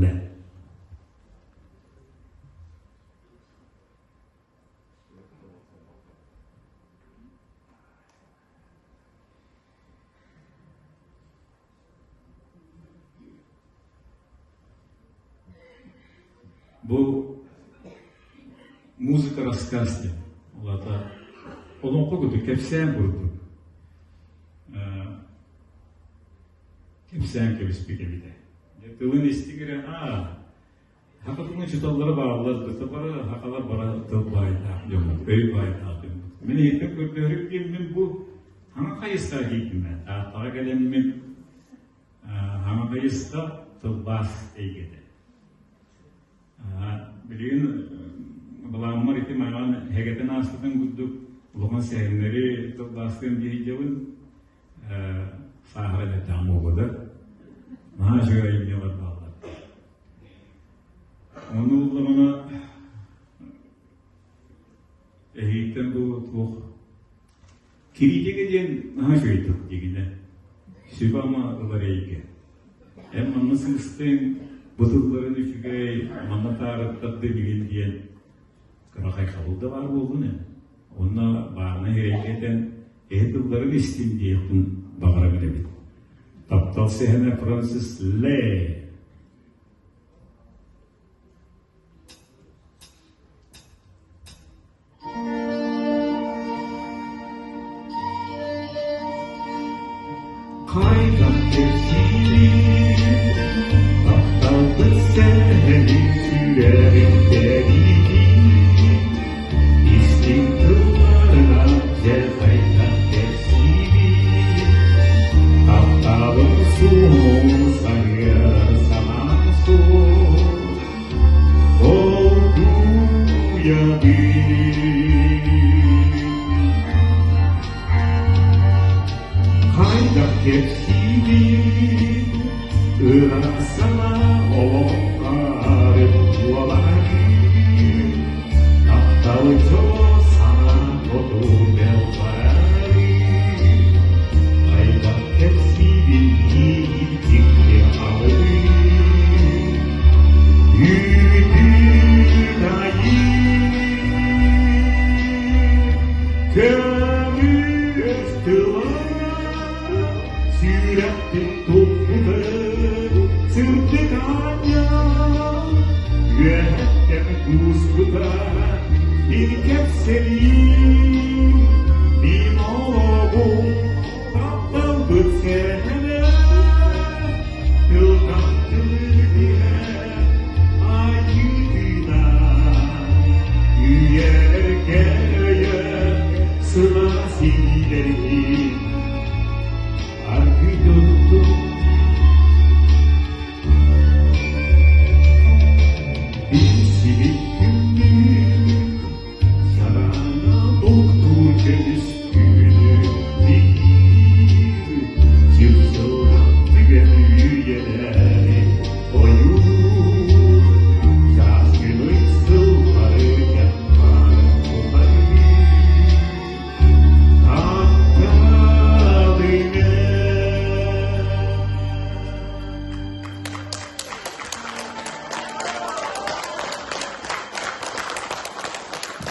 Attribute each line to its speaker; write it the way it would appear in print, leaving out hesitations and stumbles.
Speaker 1: Ле. Бу музыка рассказ диэн. Ол аата олоҥхо курдук, кэпсээн курдук. Кэпсээн кэбиспит эбитэ. Тылын истигирэ аа Саха тылын учууталлара бааллар, да бары сахалар бары тыл баайдаах дьоммут, өй баайдаах дьоммут. Мин иһиттэн көрдөһөрүм диэммин бу хаҥа хайысхаҕа киирдим ээ. Тааттаҕа кэлэммин хаҥа хайысха тылбаас эйгэтэ. Билигин былааммар ити майаҕан һэгэтэн ааспытын курдук улахан сэһэннэри тылбаастыам дии сылдьабын. Сааһыра эттэҕим буолуо да. Наһаа үчүгэй айымньылар бааллар. Ону буллаҕына эһииттэн бу туох кириитигэ диэн наһаа үчүгэй тыл дигинэ. Сүбэ-ама ылар эйгэ. Эн манна сыыстыҥ, бу тылларын үчүгэй, манна таарыттардын игин диэн кыра хайҕабыл да баар буоллун эн. Онно баарына эйгэтэн эһи тылларын истин диэхпин баҕарабын эбит. Таптал сэһэнэ Франсис Ле.
Speaker 2: Хайдах кэпсиирий, тапталбыт сэһэнин сүрэҕин тэбиитин, истиҥ тылларынан дьэ хайдах кэпсиирий, тапталым суоһун саныар санаам суох, долгуйабын.